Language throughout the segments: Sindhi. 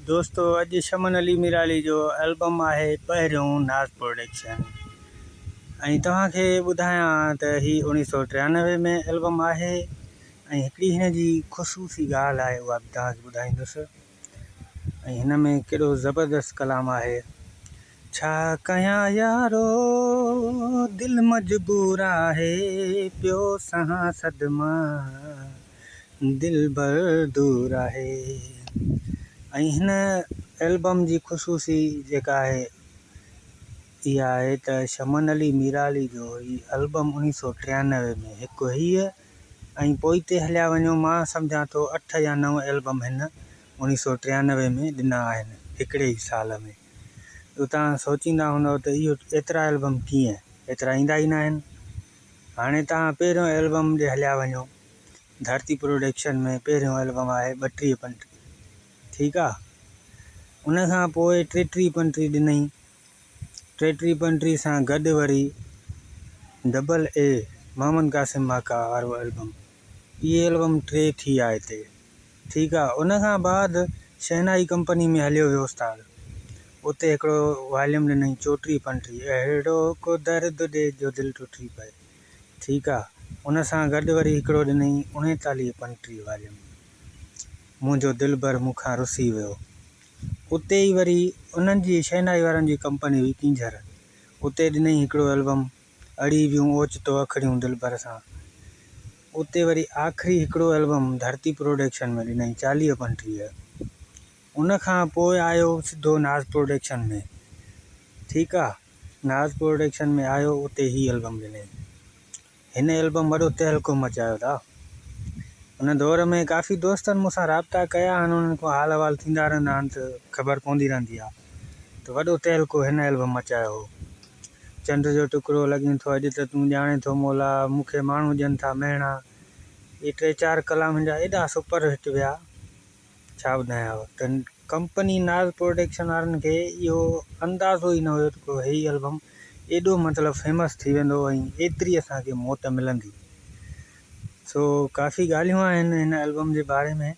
دوستو اڄ شمن علي ميرالي جو البم آهي پهريون ناز پروڊڪشن ۽ توهان کي ٻڌايان ته هي اوڻيهه سو ٽيانوي ۾ البم آهي ۽ هڪڙي هن جي خصوصي ڳالهه آهي اها به توهان کي ٻڌائيندس ۽ هن ۾ ڪيڏو زبردست ڪلام آهي ڇا ڪيان يارو دل مجبور آهي پيو سهان صدما دلبر دور آهي ۽ هن البم جي خصوصي جيڪا آهي اها آهي ته شمن علي ميرالي جو هي البم اوڻيهه سو ٽيانوي ۾ هڪ هيء ۽ پوئتي هليا وڃو مان سمجهان ٿو اٺ يا نو البم هن اوڻيهه سو ٽيانوي ۾ ڏنا آهن هڪڙي ئي سال ۾ اتان سوچيندا هوندؤ ته اهو ايترا البم ڪيئن ايترا ايندا ئي ناهن هاڻي توهان پهريون البم ڏي هليا وڃو ڌرتي پروڊڪشن ۾ پهريون البم آهي ٻٽيهه پنٽيهه ٺيڪ آ ان کان پوء ٽيٽيهه پنٽيهه ڏنئي ٽيٽيهه پنٽيهه سان گڏ وري ڊبل اي محمد قاسم ماڪا وارو البم اهي البم ٽي ٿي ويا هتي ٺيڪ آ ان کان بعد شهنائي ڪمپني ۾ هليو ويو استاد اتي هڪڙو واليوم ڏنئي چوٽيهه پنٽيهه اهڙو ڪو درد ڏي جو دل ٽٽي پئي ٺيڪ آ ان سان گڏ وري هڪڙو ڏنئي اڻيتاليهه پنٽيهه واليوم منهنجو دلبر مون کان رسي ويو اتي ئي وري انهن جي شهنائي وارن جي ڪمپني هئي ڪينجهر اتي ڏنئي هڪڙو البم اڙي ويون اوچتو اکڙيون دلبر سان اتي وري آخري هڪڙو البم ڌرتي پروڊڪشن ۾ ڏنائين چاليهه پنٽيهه ان کان پوء آيو سڌو ناز پروڊڪشن ۾ ٺيڪ آ ناز پروڊڪشن ۾ آيو اتي هي البم ڏنائين هن البم وڏو تهلڪو مچايو تا ان دور ۾ ڪافي دوستن مون سان رابطا ڪيا آهن انهن کان حال احوال ٿيندا رهندا آهن ته خبر پوندي رهندي آ ته وڏو تهلڪو هن البم مچايو هو. چنڊ جو ٽڪرو لڳين ٿو اڄ ته تون ڄاڻين ٿو مولا مون کي ماڻهو ڏين ٿا مهڻا اهي ٽي چار ڪلام هن جا ايڏا سپر هٽ ويا ڇا ٻڌايانو ته ڪمپني ناز پروڊڪشن وارن کي اهو اندازو ئي نه هيو ته ڪو هي البم ايڏو مطلب فيمس ٿي ويندو ۽ ايتري اسان کي موٽ ملندي سو ڪافي ڳالهيون آهن هن البم جي باري ۾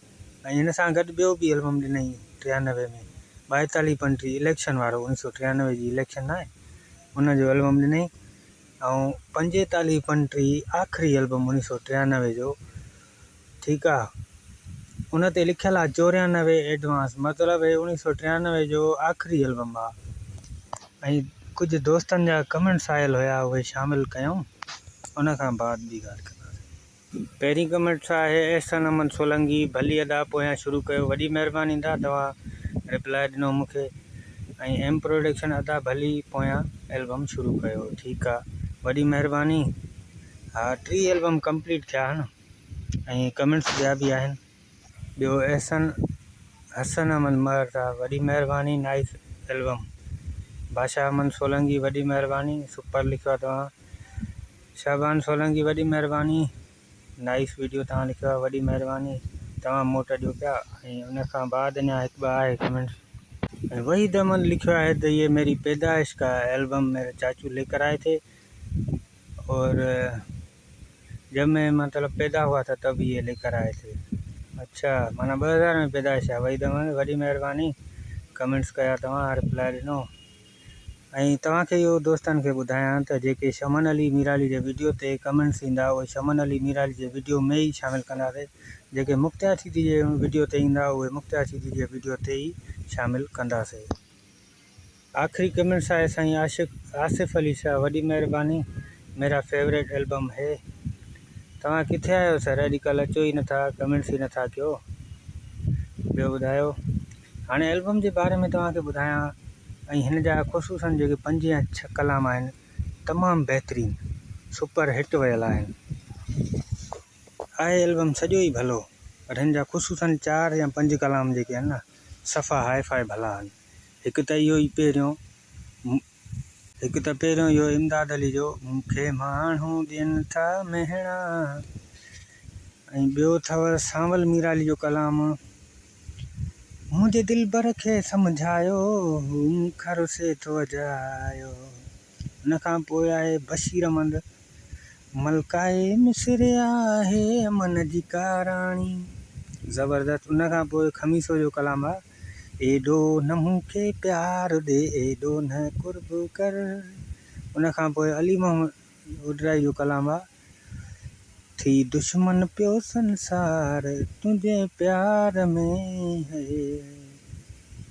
۽ هن سان گڏ ٻيو به البم ڏنائين ٽيانوي ۾ ٻائيتاليهه پنٽيهه اليڪشن وارو اوڻيهه سو ٽيانوي جي اليڪشن ناهي ان جو البم ڏنائين ۽ پنجيتاليهه پنٽيهه آخري البم اوڻيهه سو ٽيانوي جو ٺيڪ آ ان تي لکيل آ چوريانوي ايڊوانس مطلب هي اوڻيهه سو ٽيانوي جو آخري البم آ ۽ ڪجهه دوستن جا ڪمينٽس آيل هيا اهي شامل ڪيم ان کان بعد ٻي ڳالهه ڪنداسين. پهرين ڪمينٽ آهي احسان احمد سولنگي ڀلي ادا پويان شروع ڪيو وڏي مهرباني ادا توهان ريپلائي ڏنو مونکي ۽ ايم پروڊڪشن ادا ڀلي پويان البم شروع ڪيو ٺيڪ آ وڏي مهرباني ها ٽي البم ڪمپليٽ ٿيا آهن ۽ ڪمينٽس ٻيا به آهن ٻيو احسن حسن احمد مهر صاحب وڏي مهرباني نائس البم بادشاهه احمد سولنگي وڏي مهرباني سپر لکيو آ توهان شعبان سولنگي وڏي مهرباني نائس ويڊيو توهان لکيو آهي وڏي مهرباني توهان موٽ ڏيو پيا ۽ ان کان بعد اڃا هڪ ٻه آهي ڪمينٽس. ۽ وحيد احمد لکيو آهي ته يي ميري پيدائش ڪا البم ميري چاچو ليڪر آئي ٿي اور جب مين مطلب پيدا هوا ٿا تب يي ليڪر آئي ٿي اڇا معنيٰ 2000 ۾ پيدائش آهي وحيد احمد وڏي مهرباني ڪمينٽس ڪيا توهان رپلائي ڏنو. ۽ توهان کي اهو دوستن کي ٻڌايان ته جيڪي شمن علي ميرالي جي وڊيو تي ڪمينٽس ايندا اهي شمن علي ميرالي جي وڊيو ۾ ئي شامل ڪنداسي جيڪي مختيار شيدي جي وڊيو تي ايندا اهي مختيار شيدي جي وڊيو تي ئي شامل ڪنداسي. آخري ڪمينٽس آهي سائين عاشق آصف علي شاهه وڏي مهرباني ميرا فيوريٽ البم هي توهان ڪٿي آهيو سر اڄ ڪلهه اچو ئي نٿا ڪمينٽس ئي نٿا ڪيو ٻيو ٻڌايو. هاڻي البم جي باري ۾ توهان کي ٻڌايان ۽ هن جا خصوصن جيڪي پنج يا ڇهه ڪلام آهن تمام بهترين سپر هٽ ويل آهن. آهي البم سڄو ئي ڀلو پر هن جا خصوصن چار يا پنج ڪلام جيڪي آهن نه صفا هاء فاء ڀلا آهن. هڪ ته اهو ئي پهريون هڪ ته پهريون اهو امداد علي جو مون کي ماڻهو ڏين ٿا مهڻا ۽ ٻيو اٿو سانول ميرالي جو ڪلام منهنجي دلبر کي سمجهايو هو مون کان رسي ٿو اجايو ان کان پوء آهي بشير احمد ملڪائي مصر آهي امن جي ڪا راڻي زبردست ان کان پوء خميسو جو ڪلام آهي. ايڏو نه مون کي پيار ڏي ايڏو نه قرب ڪر. ان کان پوء علي محمد اوڍرائي جو ڪلام آ. ٿي دشمن پيو سنسار تنهنجي پيار ۾ هي.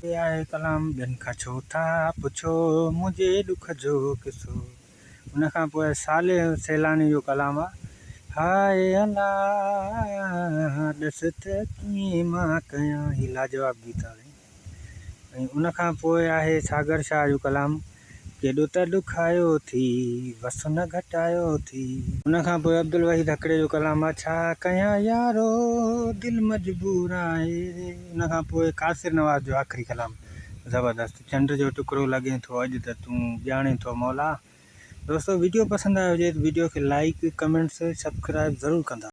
هي آهي ڪلام ٻين کان ڇو ٿا پڇو منهنجي ڏک جو قصو. ان کان پوء صالح سيلاني جو ڪلام آ. هاء الا ڏس ته ڪيئن مان ڪيان هي لاجواب گيت آ سائين. ۽ ان کان پوء آهي ساگر شاهه جو ڪلام ڪيڏو ته ڏکايو ٿي وس نه گهٽايو ٿي. ان کان پوء عبدالوحيد هڪڙي جو ڪلام آ ڇا ڪيان يارو دل مجبور آهي. ان کان پوء قاصر نواز جو آخري ڪلام زبردست چنڊ جو ٽڪرو لڳين ٿو اڄ ته تون ڄاڻين ٿو مولا. دوستو وڊيو پسند آيو هجي ته وڊيو کي لائيڪ ڪمينٽس سبسڪرائيب ضرور ڪندا.